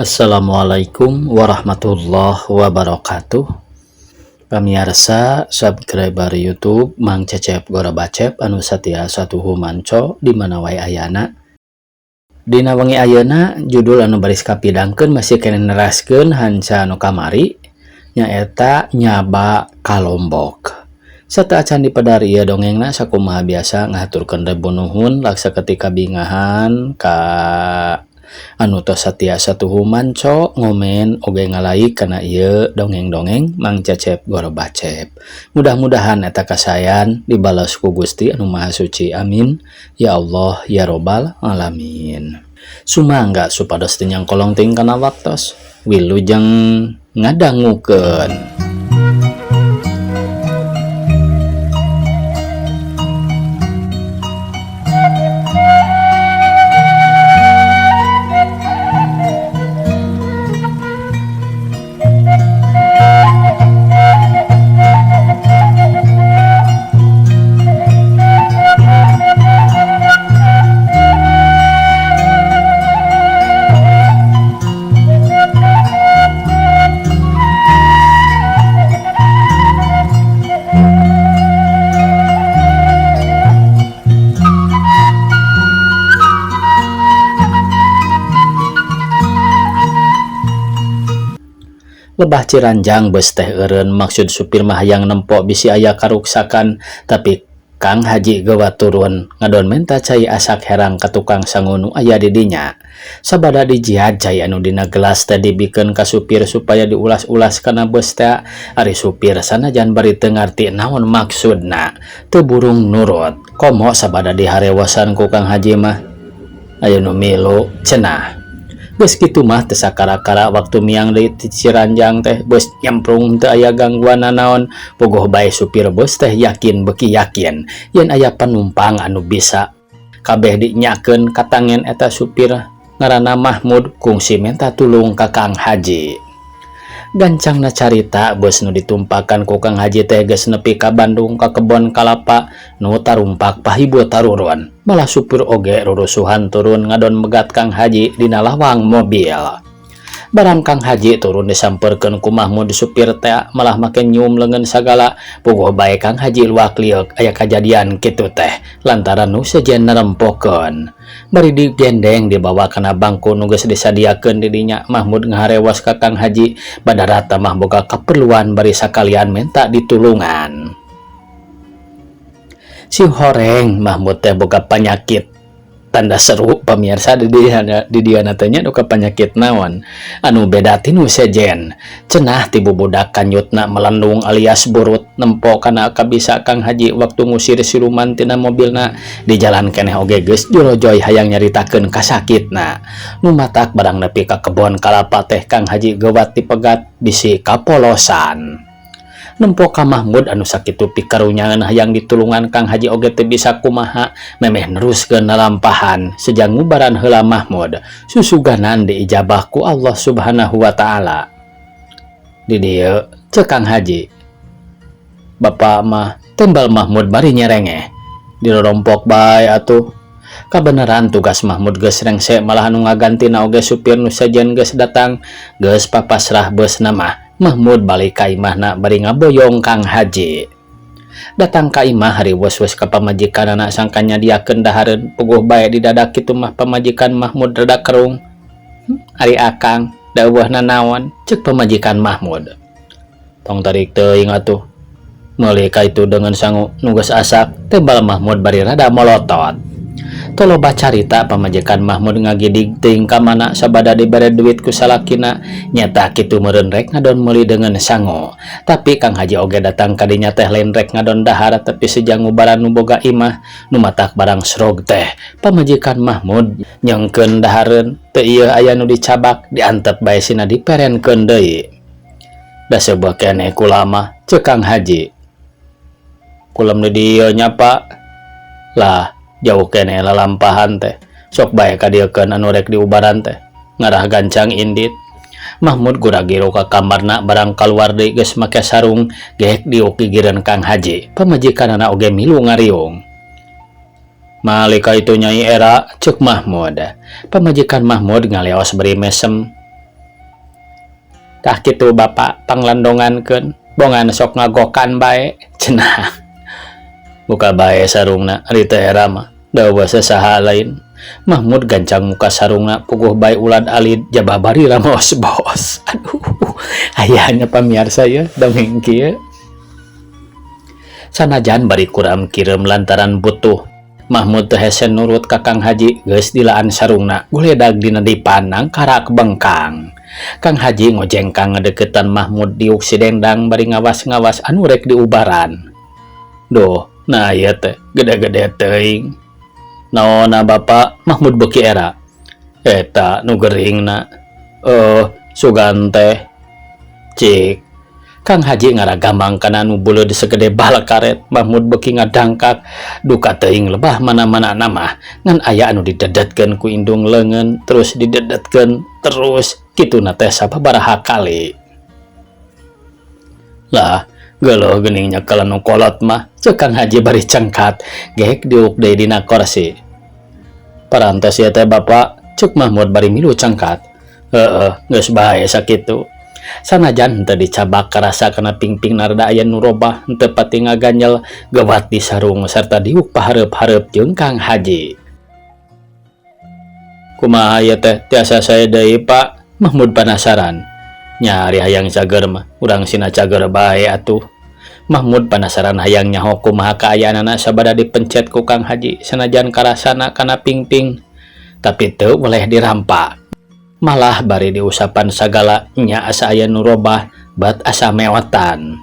Assalamualaikum warahmatullahi wabarakatuh. Pamiarsa subscriber YouTube Mang Cecep Gorobacep anu satia satuhu manco di mana wae ayana. Dina wengi ayeuna judul anu baris kapidangkeun masih keneh neraskeun hanca anu kamari nyaeta nyaba ka Lombok. Sateuacan dipedar ieu dongengna sakumaha biasa ngahaturkeun rebu nuhun laksa ketika bingahan ka anu tos satia satuhu manco ngomen oge ngalaik kana ieu dongeng-dongeng Mang Cecep Gorobacep. Mudah-mudahan eta kasayan dibalas ku Gusti anu Maha Suci, amin ya Allah ya robbal alamin. Sumangga supados teu nyangkolong teuing kana waktos, wilujeng ngadangukeun. Lebah Ciranjang bus teh eureun maksud supir mah hayang nempo bisi aya karuksakan, tapi Kang Haji gewa turun ngadon menta cai asak herang ka tukang sangu nu aya di dinya. Sabada dijiad cai anu dina gelas teh dibikeun ka supir supaya diulas-ulas kana bus teh. Ari supir sanajan bari teu ngarti naon maksudna, teu burung nurut. Komo sabada diharewasan ku Kang Haji mah aya nu milu cenah. Geus kitu mah teu sakara-kara waktu miang deui ti Ciranjang teh bus nyemprung teu aya gangguan nanaon. Bogoh bae supir bus teh yakin beuki yakin yen aya penumpang anu bisa kabeh dinyakeun katangen eta supir ngaranna Mahmud kungsi menta tulung ka Kang Haji. Gancangna carita bus nu ditumpakan ku Kang Haji teh geus nepi ka Bandung ka kebon kalapa nu tarumpak pahibu tarurun. Malah supir oge rurusuhan turun ngadon megat Kang Haji dina lawang mobil. Barang Kang Haji turun disamperkeun ku Mahmud supir teh malah make nyium leungeun sagala. Puguh bae Kang Haji luak lieuk aya kajadian kitu teh lantaran nu sejen nerempokeun. Bari digendeng dibawa kana bangku nu geus disadiakeun di dinya, Mahmud ngaharewas ka Kang Haji badarata mah boga kaperluan bari sakalian menta ditulungan. Si horeng Mahmud teh boga panyakit tanda seru pamirsa di dieu teh nya duka panyakit naon anu beda tinu sejen. Cenah ti bubudak kanyutna melendung alias burut nempo kana kabisa Kang Haji waktu ngusir siluman tina mobilna di jalan keneh oge geus jorojoy hayang nyaritakeun kasakitna. Nu matak barang nepi ka kebon kalapa teh Kang Haji geuwat dipegat bisi kapolosan. Nempo ka Mahmud anu sakitu pikarunyangan hayang ditulungan Kang Haji oge teu bisa kumaha memeh neruskeun lalampahan sejang ngubaran heula Mahmud susuganan diijabah ku Allah Subhanahu wa taala. Di dieu ceuk Kang Haji, Bapak mah tembal Mahmud bari nyerengeh dirorompok bae atuh. Kabeneran tugas Mahmud geus rengse malah anu ngagantina oge supir nu sejen geus datang geus papasrah beusna mah. Mahmud balik ka imahna bari ngaboyong Kang Haji. Datang ka imah hari wes-wes ka pamajikanana sangka nyadiakeun dahareun puguh bae didadak kitu mah pamajikan Mahmud rada kerung. Ari akang da eueuhna naon ceuk pamajikan Mahmud. Tong tarik teuing atuh. Meuli ka itu dengan sangu nu geus asak tebal Mahmud bari rada molotot. Toloba carita pamajikan Mahmud ngagidig teuing ka mana sabada dibere duit ku salakina nyata kitu meureun rek ngadon meuli dengan sangu. Tapi Kang Haji oge datang ka dinya teh lain rek ngadon dahar tapi sejang ngubaran nu boga imah nu matak barang srog teh pamajikan Mahmud nyengkeun dahareun teu ieu aya nu dicabak diantep bae sina diperenkeun deui. Da seubeuh keneh kula mah ceuk Kang Haji. Kulem di dieu nya Pak. Lah jauh keneh lalampahan teh sok bae kadieukeun anu rek diubaran teh ngarah gancang indit. Mahmud gura-giru ka kamarna barang kaluar deui geus make sarung gehek diuk gigireun Kang Haji pamajikanana oge milu ngariung. Malika itu Nyai Era ceuk Mahmud. Pamajikan Mahmud ngaleos bari mesem. Tah kitu Bapak panglandongankeun, bongan sok ngagokan bae, cenah. Buka bae sarungna, ari teh era mah, da eueuh saha lain. Mahmud gancang muka sarungna puguh bae ulad alid jabah bari ramos bos. Aduh, aya nya pamiarsa yeuh dongeng kieu. Sanajan bari kuram kireum lantaran butuh, Mahmud teu hese nurut ka Kang Haji, geus dilaan sarungna guledag dina dipan nangkarak bengkang. Kang Haji ngojengkang ngadeukeutan Mahmud diuk si dendang bari ngawas-ngawas anu rek diubaran. Duh, nah ieu teh gede-gede teuing. Naonna Bapa? Mahmud beuki era. Eta nu geuringna. Eh, sugan teh. Cik. Kang Haji ngaragamang kana nu buleud segede bal karet. Mahmud beuki ngadangkak. Duka teuing lebah mana-mana mah ngan aya anu didedetkeun ku indung leungeun terus didedetkeun terus kituna teh sababaraha kali. Lah, geuleuh geuning nyekel nu kolot mah, ceuk Kang Haji bari cengkat gek diuk deui dina korsi. Parantos ieu teh Bapa, ceuk Mahmud bari milu cengkat. Heueuh, geus bae sakitu. Sanajan henteu dicabak karasa kana pingpingna rada aya nu robah henteu pati ngaganjel gewat di sarung sarta diuk pahareup-hareup jeung Kang Haji. Kumaha ieu teh tiasa sae deui Pak? Mahmud panasaran. Nya ari hayang cager mah urang sina cager bae atuh. Mahmud panasaran hayang nyaho kumaha kaayaanana sabada dipencet ku Kang Haji sanajan karasana kana pingping. Tapi teu weleh dirampa. Malah bari diusapan sagala nya asa aya nu robah bat asa meotan.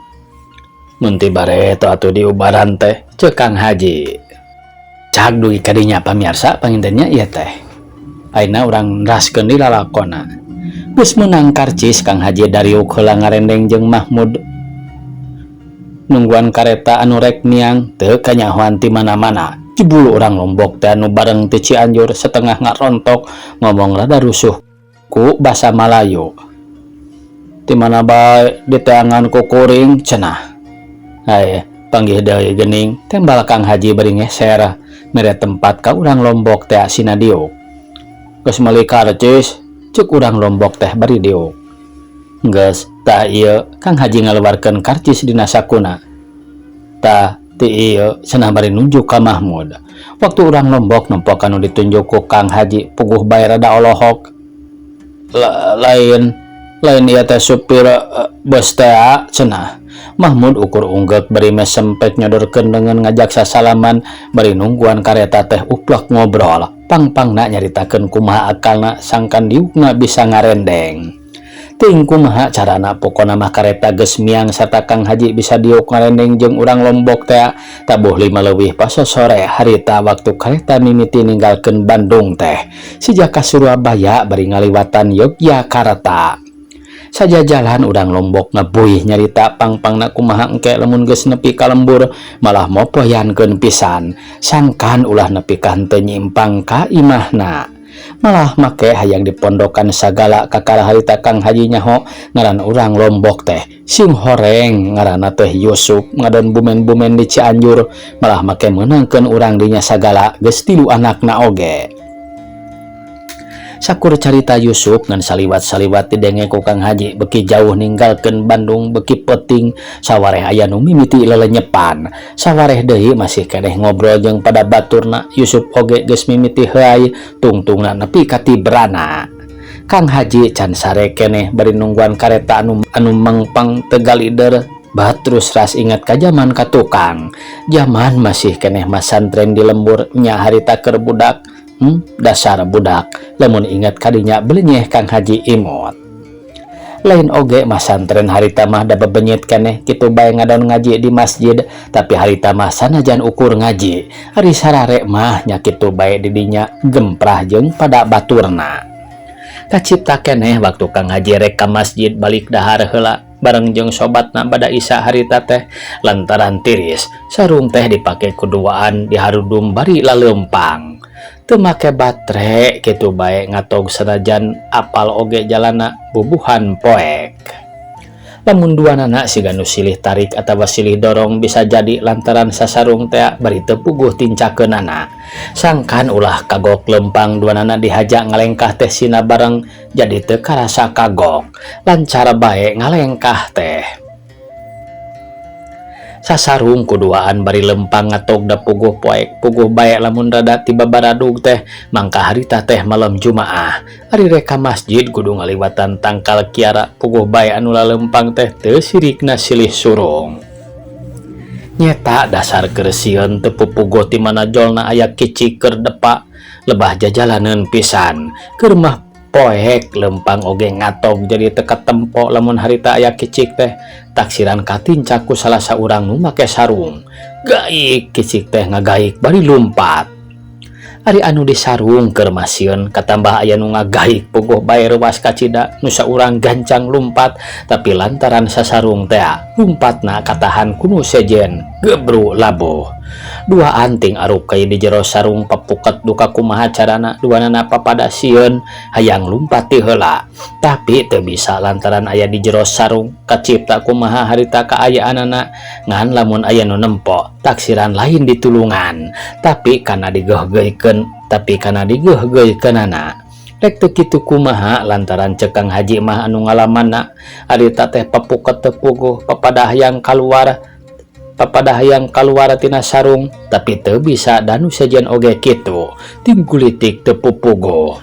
Mun ti bareto atuh diubaran teh, ceuk Kang Haji. Cag dugi ka dinya pamiarsa panginten nya ieu teh. Ayeuna urang neraskeun deui lalakonna. Geus meunang karcis Kang Haji dariuk heula ngarendeng jeung Mahmud. Nungguan kareta anu rek miang teu kanyahoan ti mana-mana. Jebul urang Lombok teh anu bareng ti Cianjur setengah ngarontok ngomong rada rusuh ku basa Malayu. Ti mana bae diteangan ku kuring cenah. Hae, panggih deui geuning tembal Kang Haji bari ngeser mere tempat ka urang Lombok teh asina diuk. Geus meuli karcis, ceuk urang Lombok teh bari diuk. Geus, tah ieu Kang Haji ngaluarkeun karcis dina sakuna. Tah ti ieu cenah bari nunjuk ka Mahmud. Waktu urang Lombok nempo anu ditunjuk ku Kang Haji puguh bae rada olohok. Lain lain ieu teh supir bus teh cenah. Mahmud ukur unggeuk bari mesempet nyodorkeun leungeun ngajak sasalaman bari nungguan kareta teh uplek ngobrol. Pang-pangna nyaritakeun kumaha akalna sangkan diukna bisa ngarendeng. Teuing kumaha carana pokona mah kareta geus miang sarta Kang Haji bisa diuk ngarendeng jeung urang Lombok teh tabuh 5 leuwih pasosore harita waktu kareta mimiti ninggalkeun Bandung teh sejak ka Surabaya bari ngaliwatan Yogyakarta. Sajajalan urang Lombok ngebuih nyarita pang-pangna kumaha engke lamun geus nepi ka lembur malah mopoyankeun pisan sangkan ulah nepi ka henteu nyimpang ka imahna. Malah make hayang dipondokan sagala kakara harita Kang Haji nyaho ngaran urang Lombok teh sing horeng ngaranna teh Yusuf ngadon bumen-bumen di Cianjur malah make meunangkeun urang dinya sagala geus 3 anakna oge. Sakur carita Yusuf ngan saliwat-saliwat didenge ku Kang Haji beki jauh ninggalkeun Bandung beki peuting sawareh aya nu mimiti lelenyepan sawareh deui masih keneh ngobrol jeung pada baturna Yusuf oge geus mimiti heuay tungtungna nepi ka tibrana. Kang Haji can sare keneh bari nungguan kareta anu mengpang tegalider bat terus ras ingat ka jaman ka tukang jaman masih keneh masantren di lembur nya harita keur budak. Dasar budak lamun ingat kadinya belenyeh Kang Haji imut. Lain oge masantren harita mah da bebenyit keneh kitu bae ngadon ngaji di masjid tapi harita mah sanajan ukur ngaji ari sarare mah nya kitu bae di dinya gemprah jeung pada baturna. Kacipta keneh waktu Kang Haji rek ka masjid balik dahar heula bareng jeung sobatna bada isa harita teh lantaran tiris sarung teh dipake kuduaan diharudum bari laleumpang. Teu make batre kitu bae ngatog sanajan apal oge jalana bubuhan poek. Lamun duanana siga nu silih tarik atawa silih dorong bisa jadi lantaran sasarung tea bari teu puguh tincakeunana. Sangkan ulah kagok lempang duanana dihaja ngalengkah teh sina bareng jadi teu karasa kagok. Lancar bae ngalengkah teh. Sasarung kuduaan bari lempang ngatog da puguh poek puguh bae lamun rada tiba baradug teh mangka harita teh malam Jumaah. Ari rek ka masjid kudu ngaliwatan tangkal kiara puguh bae anu lalempang teh teu sirikna silih surung. Nyeta dasar keur sieun teu pupuguh ti mana jolna aya kicik keur depa lebah jajalaneun pisan. Keur mah poek lempang oge ngatog jadi teu katempo lamun harita aya kicik teh taksiran katincak ku salah saurang nu make sarung. Gaik kicik teh ngagaik bari lumpat. Ari anu disarung keur mah sieun katambah aya nu ngagaik puguh bae reuwas kacida nu saurang gancang lumpat tapi lantaran sasarung tea lumpatna katahan ku nu sejen gebru labuh. Dua anting aruk kai di jero sarung papuket duka kumaha carana duanana papada sieun hayang lumpat ti heula tapi teu bisa lantaran aya di jero sarung kacipta kumaha harita kaayaanana ngan lamun aya nu nempo taksiran lain ditulungan tapi kana digeuhgeuhkeun tapi kana digeuhgeuhkeunana rek teu kitu kumaha lantaran cek Kang Haji mah anu ngalamanna harita teh papuket teu puguh papada hayang kaluar tina sarung tapi teu bisa da nu sejen oge kitu tinggulitik teu pupuguh.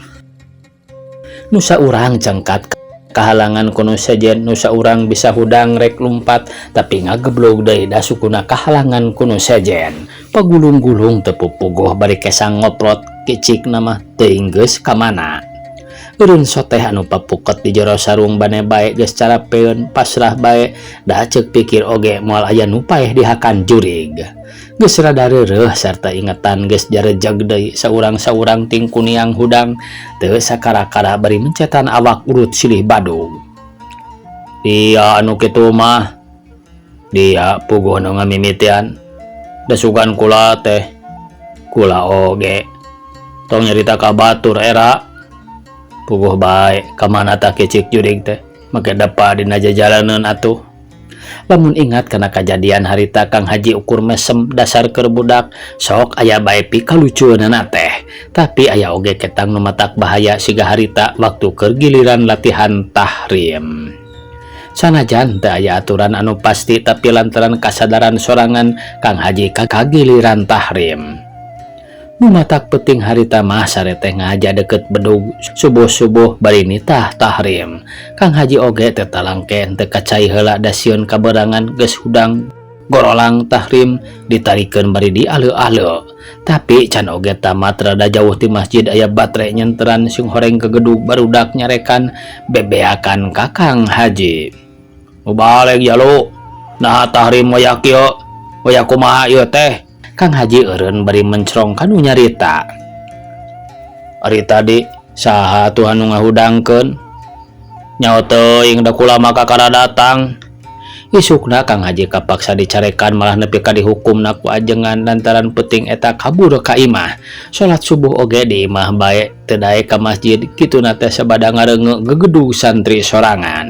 Nu saurang cengkat kahalangan ku nu sejen, nu saurang bisa hudang rek lumpat tapi ngageblog deui da sukuna kahalangan ku nu sejen. Pagulung-gulung teu pupuguh bari kesang ngoprot kicikna mah teuing geus ka mana. Eureun soteh anu papuket di jero sarung bane bae geus carapeun pasrah bae da ceuk pikir oge moal aya nu paeh dihakan jurig. Geus rada reureuh sarta ingetan geus jarejeg deui saurang-saurang ting kuniang hudang teu sakara-kara bari mencetan awak urut silih badug. Dia anu kitu mah dia puguh nu ngamimitian da sugan kula teh kula oge tong nyarita ka batur era puguh bae ka mana tah kicik jurig teh make depa dina jajalaneun atuh. Lamun ingat kana kajadian harita Kang Haji ukur mesem dasar keur budak sok aya bae pikalucueunana teh tapi aya oge ketang nu matak bahaya siga harita waktu keur giliran latihan tahrim. Sanajan teu aya aturan anu pasti tapi lantaran kasadaran sorangan Kang Haji kagiliran tahrim. Nu matak penting harita mah sare teh ngahaja deket bedug subuh-subuh bari nitah tahrim. Kang Haji oge teu talangke teu kacai heula da sieun kaberangan geus hudang gorolang tahrim ditarikeun bari dialeu-aleu. Tapi can oge tamat rada jauh ti masjid aya batre nyenteran sing horeng kegedug barudak nyarekan bebeakan ka Kang Haji. Mubaleg jalu nah tahrim wayah kieu wayah kumaha ieu teh. Kang Haji eureun bari mencrong kanu nyarita. Ari tadi saha atuh anu ngahudangkeun? Nyaho teuing da kula mah kakara datang. Isukna Kang Haji kapaksa dicarekan malah nepi ka dihukumna ku ajengan lantaran peuting eta kabur ka imah. Salat subuh oge di imah bae teu daek ka masjid kituna teh sabada ngareungeuk gegedug santri sorangan.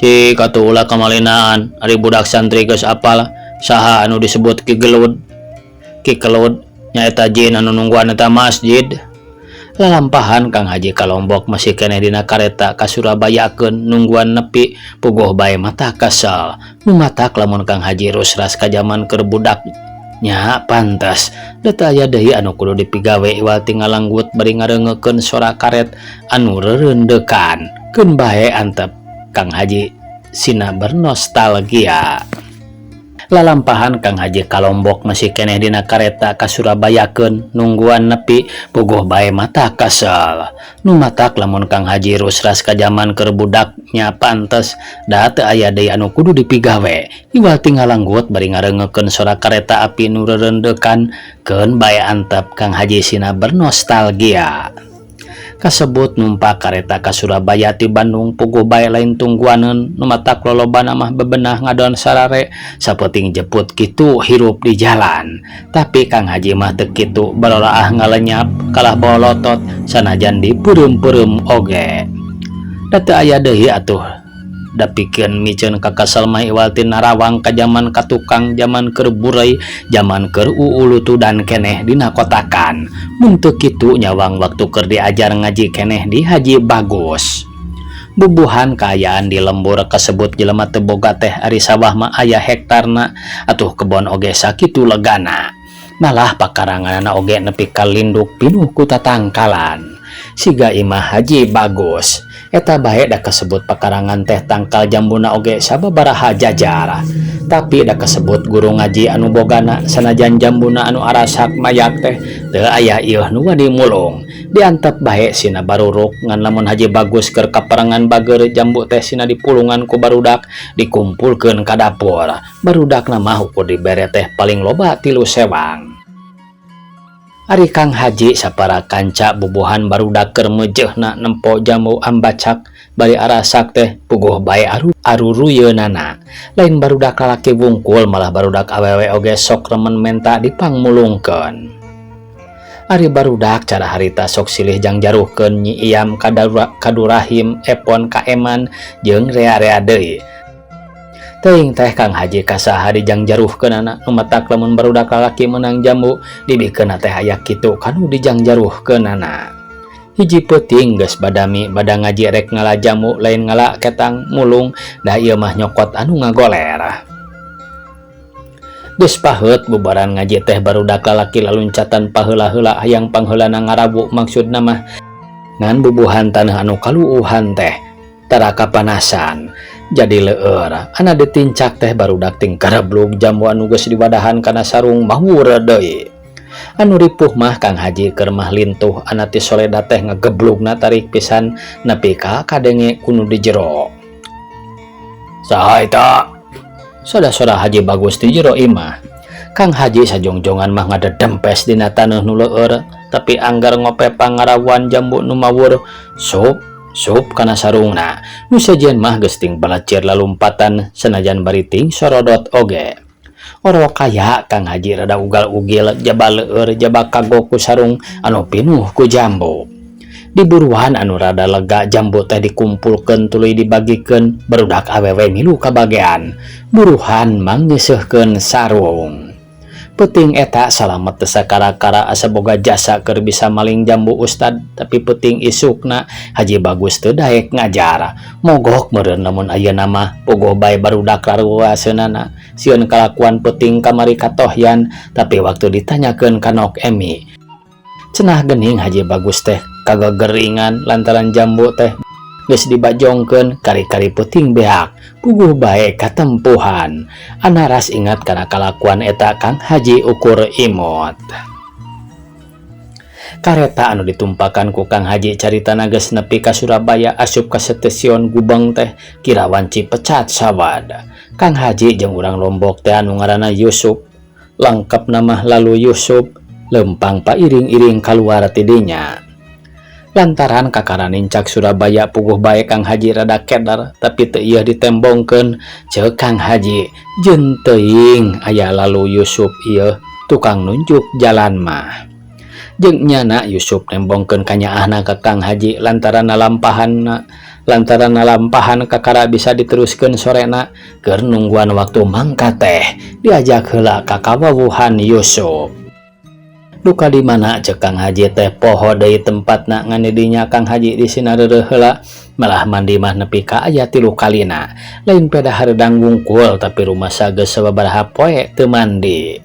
Cik atuh ulah kamalinaan ari budak santri geus apal saha anu disebut Ki Gelud. Ki Kelud nyaeta jin anu nungguan eta masjid. Lalampahan Kang Haji ka Lombok masih keneh dina kareta ka Surabayakeun nungguan nepi puguh bae mata kesel. Nu matak lamun Kang Haji rusras ka jaman keur budak nya pantes da teu aya deui anu kudu dipigawe iwal ti ngalanggut bari ngareungeukeun sora karet anu rereundekan. Keun bae antep Kang Haji sina bernostalgia. Lalampahan Kang Haji ka Lombok masih keneh dina kareta ka Surabayakeun nungguan nepi puguh bae mata kesel. Nu matak lamun Kang Haji rusras ka jaman keur budak nya pantes da teu aya deui anu kudu dipigawe iwal ti ngalanggut bari ngareungeukeun sora kareta api nu rerendekan. Keun bae antep Kang Haji sina bernostalgia. Kasebut numpak kareta ka Surabaya ti Bandung puguh bae lain tungguaneun nu matak lolobana mah bebenah ngadon sarare sapenting jeput kitu hirup di jalan. Tapi Kang Haji mah teu kitu balolaah ngalenyap kalah bolotot sanajan dipeureum-peureum oge. Da teu aya deui atuh da pikeun miceun kakesel mah iwal ti narawang ka jaman ka tukang jaman keur bureuy jaman keur uulutudan keneh dina kotakan. Mun teu kitu nyawang waktu keur diajar ngaji keneh di Haji Bagus. Bubuhan kaayaan di lembur kasebut jelema teu boga teh ari sawah mah aya hektarna atuh kebon oge sakitu legana. Malah pakaranganana oge nepi ka linduk pinuh ku tatangkalan. Siga imah Haji Bagus. Eta bae da kasebut pakarangan teh tangkal jambuna oge sababaraha jajar. Tapi da kasebut guru ngaji anu bogana sanajan jambuna anu arasak mayak teh teu aya ieuh nu wani mulung. Diantep bae sina baruruk ngan lamun Haji Bagus keur kaparengan bageur jambu teh sina dipulungan ku barudak dikumpulkeun ka dapur. Barudakna mah ukur dibere teh paling loba 3 sewang. Ari Kang Haji sapara kanca bubuhan barudak keur meujeuhna nempo jambu ambacak bari arasak teh puguh bae aruruyeunana. Lain barudak lalaki wungkul malah barudak awewe oge sok remen menta dipangmulungkeun. Ari barudak cara harita sok silih jangjaruhkeun Nyi Iyam kadurahim Epon ka Eman jeung rea-rea deui. Teuing teh Kang Haji kasaha dijangjaruhkeunana nu matak lamun barudak lalaki meunang jambu dibikeunna teh aya kitu kanu dijangjaruhkeunana. Hiji peuting geus badami bada ngaji rek ngala jambu lain ngala ketang mulung da ieu mah nyokot anu ngagoler. Geus paheut bubaran ngaji teh barudak lalaki laluncatan paheula-heula hayang pangheulana ngarabu maksudna mah ngan bubuhan taneuh anu kaluuhan teh tara kapanasan. Jadi leueur ana ditincak teh barudak ting kareblug jambu anu geus diwadahan kana sarung mawur deui. Anu ripuh mah Kang Haji keur mah lintuh ana ti soleda teh ngegeblugna tarik pisan nepi ka kadenge kunu di jero. Saha eta? Soda-soda Haji Bagus di jero imah. Kang Haji sajongjongan mah ngadedempes dina taneuh nu leueur tapi anggar ngope pangarawan jambu nu mawur sup sup kana sarungna. Nu sejen mah geus ting balacir lalumpatan sanajan bari ting sorodot oge. Oro kaya Kang Haji rada ugal-ugil jaba leueur jaba kagok ku sarung anu pinuh ku jambu. Diburuan anu rada lega jambu teh dikumpulkeun tuluy dibagikeun barudak awewe milu kabagean. Buruhan mangnyeuseurkeun sarung. Peuting eta salamet teu sakara-kara asa boga jasa keur bisa maling jambu ustad tapi peuting isukna Haji Bagus teu daek ngajar. Mogok meureun lamun ayeuna mah pogoh bae barudak laruaseunana sieun kalakuan peuting kamari katohyan tapi waktu ditanyakeun ka Nok Emi. Cenah geuning Haji Bagus teh kagegeringan lantaran jambu teh geus dibajongkeun kari-kari peuting beak puguh bae katempuhan. Anaras ingat kana kalakuan eta Kang Haji ukur imut. Kareta anu ditumpakan ku Kang Haji caritana geus nepi ka Surabaya asup ka stasiun Gubeng teh kira wanci pecat sawad. Kang Haji jeung urang Lombok teh anu ngaranna Yusuf lengkap nama lalu Yusuf lempang pairing-iring kaluar ti dinya. Lantaran kakara nincak Surabaya puguh bae Kang Haji rada keder tapi teu ieu ditembongkeun ceuk Kang Haji jeung teuing aya lalu Yusuf ieu tukang nunjuk jalan mah. Jeung nyana Yusuf nembongkeun kanyaahna ka Kang Haji lantaran nalampahan kakara bisa diteruskeun sorena keur nungguan waktu mangkat teh diajak heula ka kawawuhan Yusuf. Duka di mana ceuk Kang Haji teh poho deui tempatna ngan di dinya Kang Haji di sinareureuh heula malah mandi mah nepi ka aya 3 kalina lain peda hareudang wungkul tapi rumasa geus sababaraha poe teu mandi.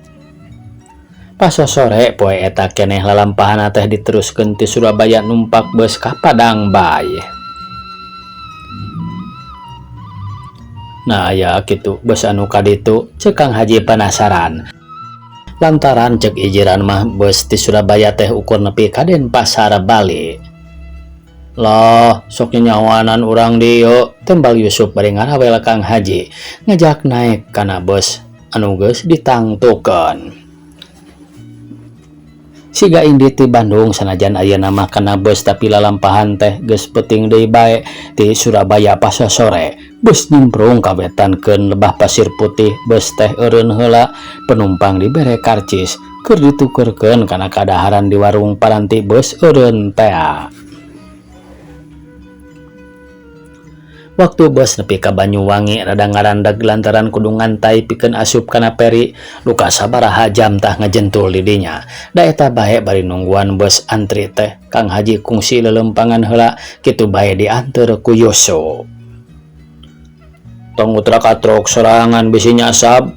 Pasosore poe eta keneh lalampahanna teh diteruskeun ti Surabaya numpak bus ka Padang bae. Nah aya kitu bus anu kaditu ceuk Kang Haji penasaran. Lantaran cek ijiran mah bus ti Surabaya teh ukur nepi ka Denpasar Bali. Loh, sok nyawanan urang dieu, tembal Yusuf bari ngarawel Kang Haji ngajak naik kana bus anu geus ditangtukeun. Siga indi ti Bandung sanajan ayeuna mah kana bus tapi lalampahan teh geus peuting deui bae ti Surabaya pasosore. Bus nyimprung kawetankeun lebah pasir putih, bus teh eureun heula, penumpang dibere karcis keur ditukerkeun kana kadaharan di warung paranti bus eureun tea. Waktu bus nepi ka Banyuwangi rada ngarandag lantaran kudu ngantay pikeun asup kana feri duka sabaraha jam tah ngajentul di dinya. Da eta bae bari nungguan bus antri teh Kang Haji kungsi lelempangan heula kitu bae dianteur ku Yusuf. Tong utrak-atrok sorangan bisi nyasab.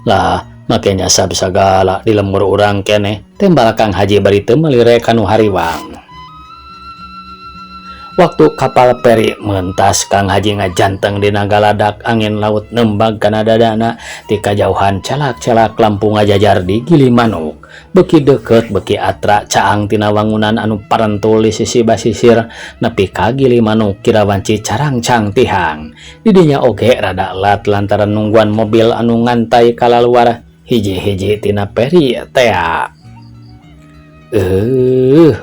Lah, make nyasab sagala di lembur urang keneh, tembal Kang Haji bari teu melire kanu hariwang. Waktu kapal feri mentas Kang Haji ngajanteng dina galadak angin laut nembag kana dadana ti kajauhan calak-calak lampu ngajajar di Gilimanuk. Beuki deukeut beuki atra caang tina wangunan anu parentul di sisi basisir nepi ka Gilimanuk kira wanci carangcang tihang. Di dinya oge rada lat lantaran nungguan mobil anu ngantay kalaluar hiji-hiji tina feri tea.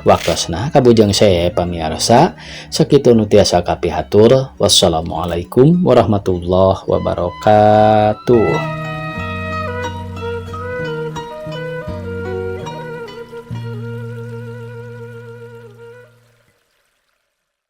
Waktosna kabujeng saya pamiarsa sakitu nu tiasa kapihatur. Wassalamualaikum warahmatullahi wabarakatuh.